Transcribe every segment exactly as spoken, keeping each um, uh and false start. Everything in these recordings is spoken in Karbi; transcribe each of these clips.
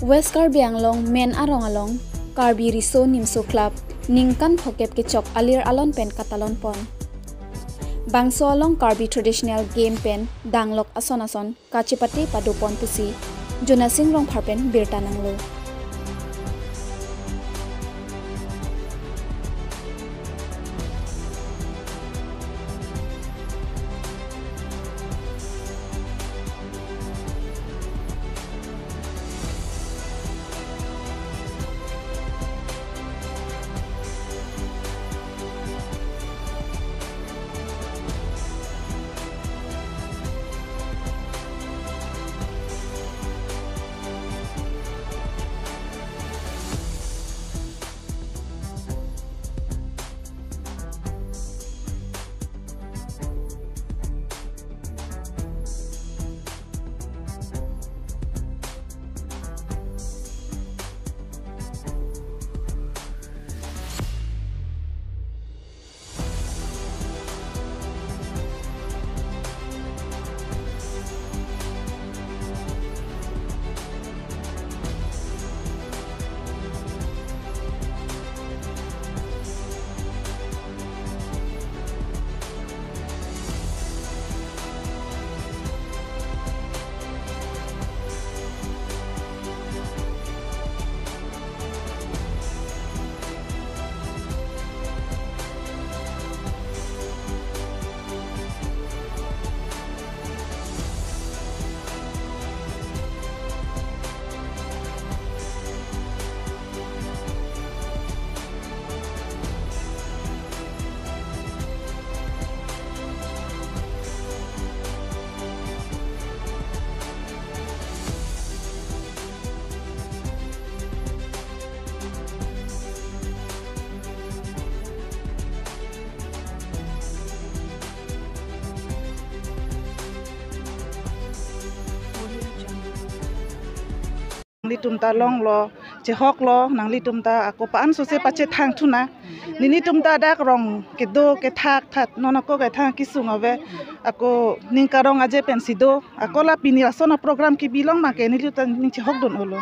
West Karbi Anglong main arong along Karbi Riso Nimso Club ningkan phokep kechok alir alon pen katalon pon. Bangso along Karbi traditional game pen danglok ason ason kachepate padopon pusi Jonasing Rongphar pen birta nanglo. Nanglitum ta longlo, chehoklo, nanglitum ta ako pa-an sose pachethang thunang. Nelitum ta dak rong kedo kethak that, non ako kethang kesung ave. Ako ning karong aje pensi do. Ako la pini lason a-program kebi along abangke nelitum ta ning chehok dun olo.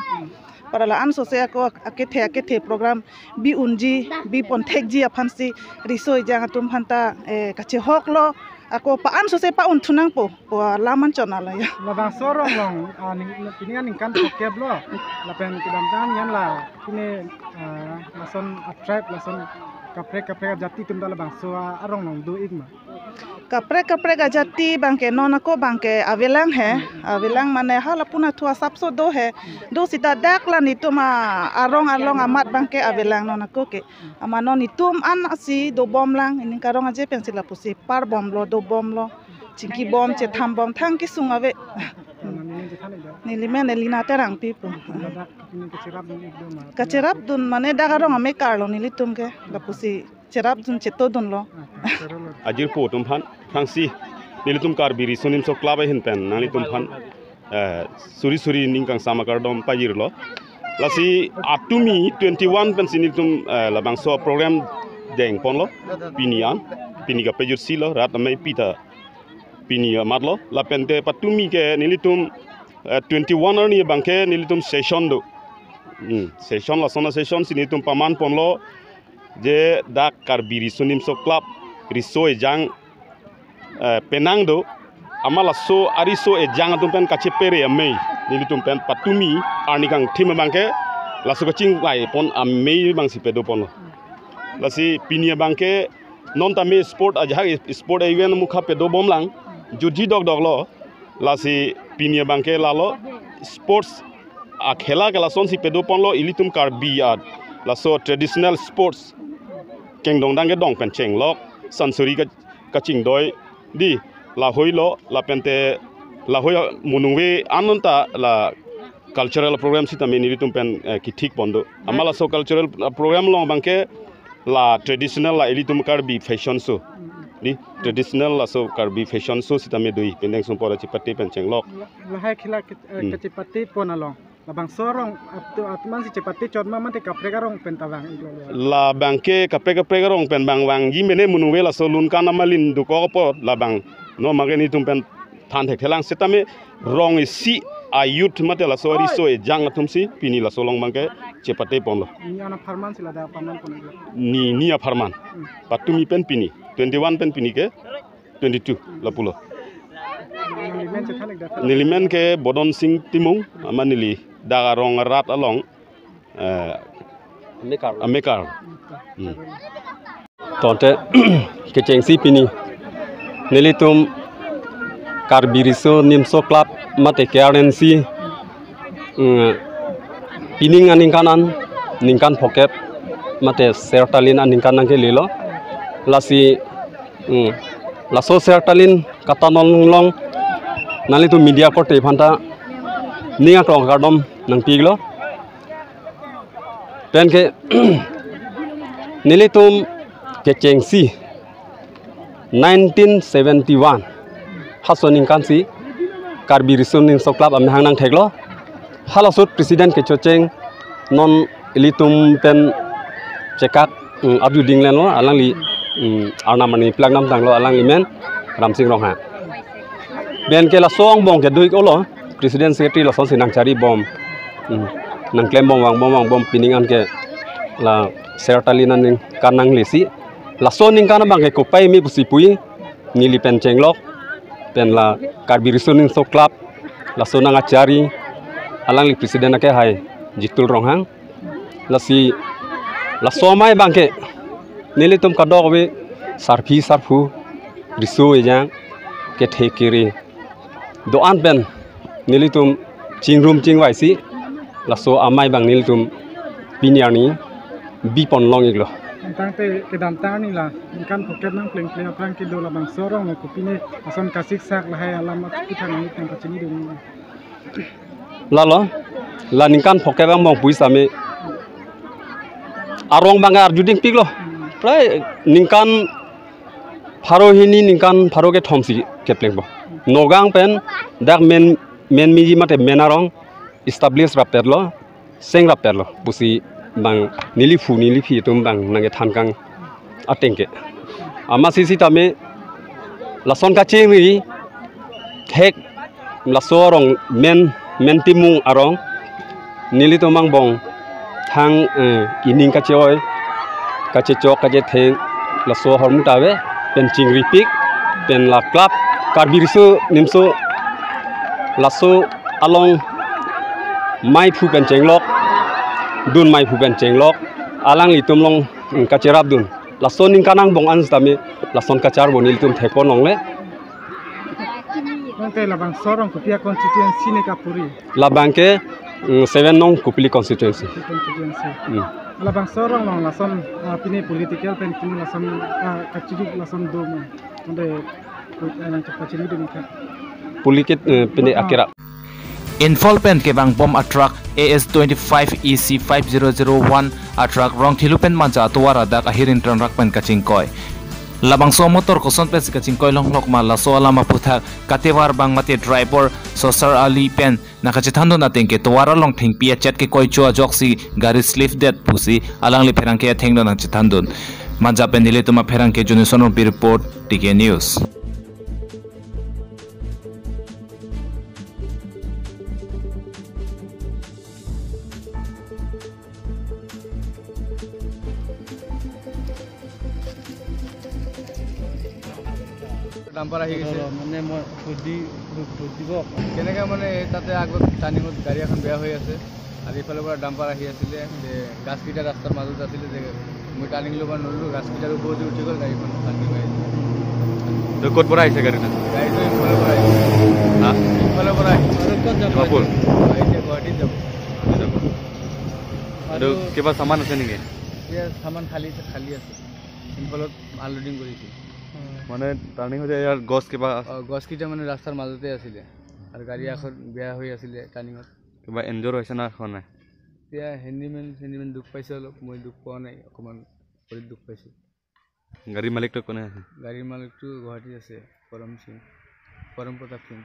Para la-an sose ako akethe akethe program bi unji, bi ponthekji aphansi riso ejang atum aphanta, eh, kachehoklo, ako pa-an sose pa-un thu nangpo, po laman chon ala ya. Labangso arong along, ah, ning, pini kan ningkan phokep lo, lapen kedamtang an la, pini, ah, lason a-tribe, lason kaprek kaprek ajati atum ta labangso, ah, arong along do-ik ma? Kaprek kaprek ajati abangke non ako abangke avelang he, avelang mane hala puna thu asapso do he. Do sita dak la netum a-arong along amat abangke avelang non ako ke. Amat non netum an asi dobom lang, ning karong aje pensi lapusi parbomlo, dobomlo. Chingkibom, chethambom, thang kesung ave. Nelimen Elina Terangpi pu. Ladak pini kacherap dun-ik do ma? Kacherap dun mane dak arong amekar lo nelitum ke. Lapusi cherap dun cheto dunlo. Ajirpo atum aphan, aphrangsi nelitum Karbi Riso Nimso Club ahin pen nanglitum aphan, eh, suri suri ning kangsam akardom pajirlo. Lasi atumi twenty-one pensi nelitum, eh, labangso program dengponlo. Pini an, pini kapejutsi lo, rat amei pita pini amat lo. Lapente patumi ke nelitum, eh, twenty-one arni abangke nelitum session do. Hmm, session lason a-session si nelitum paman ponlo. Je dak Karbi Riso Nimso Club, riso ejang, eh, penang do, amat laso ariso ejang atum pen kachepere amei, nelitum pen patumi arni kangthim abangke, laso kachingvai pon amei abangsi pedo ponlo. Lasi pini abangke, non tame sport ajahak sport event mukha pedobom lang, jutji dokdok lo, lasi pini abangke lalo sports akhela ke lasonsi pedo ponlo ilitum Karbi at. Laso traditional sports kengdong dang kedong pen chenglok, sansuri ka, kachingdoi di lahoi lo, lapente lahoi monungve anonta la cultural program sitame nelitum pen, eh, kithik pon do. Amat laso cultural, eh, program along abangke la traditional la ilitum Karbi fashion show. Di traditional laso Karbi fashion show sitame do-ik pen deng sumpor chepate pen chenglok. La, lahai khela ke, eh, Hmm. kachepate pon along. Labangso arong atu, atumansi chepate chot ma mate kaprek arong pen ta vang-iklo. Labangke kaprek kaprek arong pen bang vangji mene monungve laso Lunkan Amalin dokok apot labang. Non abangke nelitum pen than thekthelang sitame rong isi A youth mate laso ariso ejang atumsi pini laso along abangke chepate ponlo. Ni ana pharman sila da pharman ponlo. Ni ni apharman. Hmm. Patumi pen pini twenty-one pen pini ke twenty-two lapulo. Nangli men chethan ik da. Neli men ke Bodon Sing Timung, amat neli dak arong arat along, eh, Amekar. Amekar. Hmm. Tangte kechengsi pini nelitum Karbi Riso Nimso Club mate K R N C, mm, pining aningkan an, ningkan phokep mate sertalin aningkan nangkelelo. Lasi, mm, laso sertalin kata nonlong nanglitum media korte aphanta ning akrong kardom nangpilo. Penke nelitum kechengsi nineteen seventy-one haso aningkansi Karbi Riso Nimso Club amahang nangtheklo. Halaso president kechocheng non ilitum pen chekak, mm, arju dinglenlo, alangli, mm, arnam arni plak namtanglo, alangli men Ramsing Ronghang. Penke laso angbong ke do-ik-olo, president secretary lasonsi nangchari bom. Hmm. Nangklem bom vangbom vangbom pining anke la sertalin aningkan nanglesi. Laso aningkan abangke kopai me pusi pu-i, neli pen chenglok. Pen la Karbi Riso Nimso Club laso nangkachari, alangli president ake hai Jitul Ronghang. Lasi laso amei abangke nelitum kadokave sarpi sarpo riso ejang kethe kere do-an pen nelitum chingrum chingvaisi laso amei abang nelitum pini arni bipon long-iklo. Tangte kedamtang arni la ningkan phokep nangplengpleng aphrang kedo labangso arong lo kopine ason kasiksak lahai alam aphuthak nangli tang pachinidun. Lalo, la ningkan phokep angbong pu-i same arong abang arju dingpiklo. Prai ningkan pharo hini, ningkan pharo kethomsi keplengpo. Nagaon pen dak men, men meji mate men arong establish rapetlo, seng rapetlo pusi bang neli phu neli phi atum bang nangkethan kang ateng ke. Amatsi sitame lason kachingri thek laso arong men, men Timung arong nelitum angbong thang, eh, ining kache-oi, kachechok, kachetheng laso ahormu ta ave, pen chingripik, pen la club Karbi Riso Nimso laso along meiphu pen chenglok, dun meiphu pen chenglok, alanglitum along, mm, kacherapdun. Laso aningkan angbong an sitame lason kacharbo nelitum thekpon longle. Tangte labangso arong kopi a-constituency ne kapuri? Labang ke, mm, seven nong Kopili constituency. Constituency. Mm. Labangso arong along lason, ah, pine political pen pine lason, ah, kachiri lason do ma. Tangte, ah, nang kachiri do ma kha. Political, eh, pine akerap. Imphal pen kevangbom a-truck A S twenty-five E C five zero zero one a-truck Rongthelu pen Manja atovar adak ahir ingtranrak pen kachingkoi. Labangso motor koson pensi kachingkoi longlok ma, laso alam aphuthak katevar abang mate driver Sosar Ali pen nangkachethandun ateng ke tovar along thengpi achet kekoicho ajoksi gari slip det pusi alangli pherangke athengno nangchethandun. Manja pen nelitum apherangke Jonison Rongpi report, T K News. Dumper আহি গৈছে। মানে মই সুধি, সুধিব। কেনেকে মানে তাতে আগত টাৰ্ণিঙত গাড়ী এখন বেয়া হৈ আছে, আৰু এইফালৰ পৰা ডাম্পাৰ আহি আছিলে, যে গাছকেইটা ৰাস্তাৰ মাজত আছিলে, যে মই টাৰ্ণিং ল'ব নোৱাৰিলোঁ, গাছকেইটাৰ ওপৰেদি উঠি গ'ল গাড়ীখন, টাৰ্ণিং মাৰি। তো ক'ৰ পৰা আহিছে গাড়ীখন? গাড়ীটো ইম্ফলৰ পৰা আহিছে। হা? ইম্ফলৰ পৰা আহিছে। আৰু ক'ত যাব? ডিমাপুৰ? এতিয়া গুৱাহাটীত যাব। গুৱাহাটীত যাব। আৰু আৰু কিবা চামান আছে নেকি? এতিয়া চামান খালী, খালী আছে। ইম্ফলত আনলোডিং কৰিছে। মানে টাৰ্ণিং হৈছে, ইয়াৰ গছ কিবা আছে? অ, গছকেইটা মানে ৰাস্তাৰ মাজতে আছিলে আৰু গাড়ী এখন বেয়া হৈ আছিলে টাৰ্ণিঙত। কিবা ইনজৰ হৈছে না হোৱা নাই? এতিয়া হেণ্ডিমেন চেণ্ডিমেন দুখ পাইছে অলপ, মই দুখ পোৱা নাই, অকণমান ভৰিত দুখ পাইছোঁ। গাড়ীৰ মালিকটো কোনে আছে? গাড়ীৰ মালিকটো গুৱাহাটীত আছে, পৰম সিং, পৰম প্ৰতাপ সিং।